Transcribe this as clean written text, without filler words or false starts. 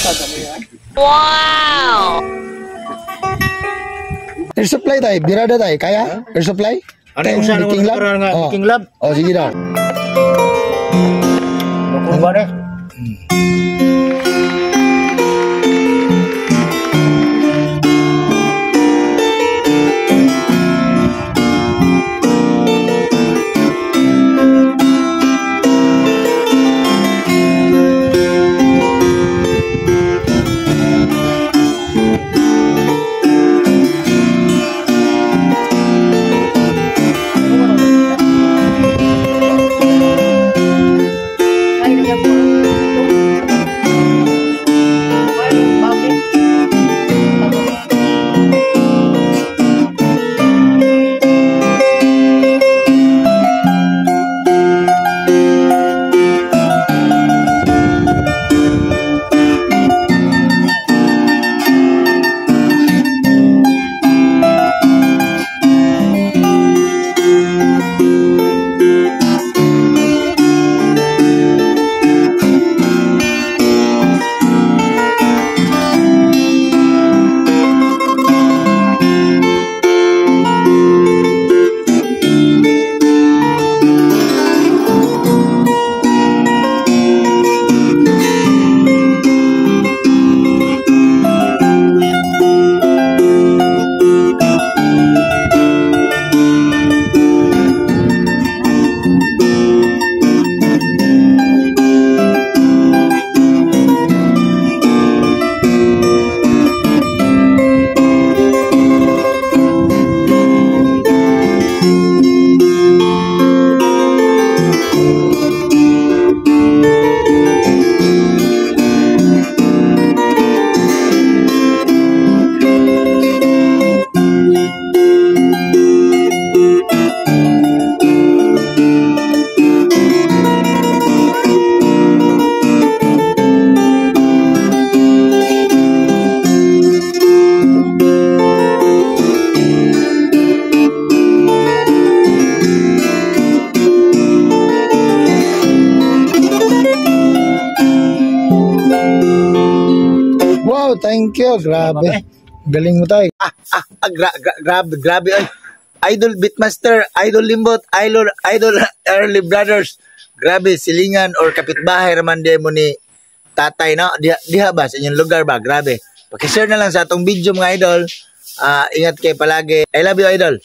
Wow! Air supply tayo, birada tayo. Kaya? Air supply? Ano yung usa King na Lab? nga Oh. King Lab? Oh, sige daw. Ano ba ni? Wow, thank you. Grabe. Galing mo tayo. Ah, grabe, grabe. Ay. Idol Beatmaster, Idol Limbot, Idol, Idol Early Brothers. Grabe, silingan or kapitbahay raman di mo ni tatay, no? Diha, diha ba? Sa inyong lugar ba? Grabe. Pakishare na lang sa atong video, mga idol. Ah, ingat kayo palagi. I love you, idol.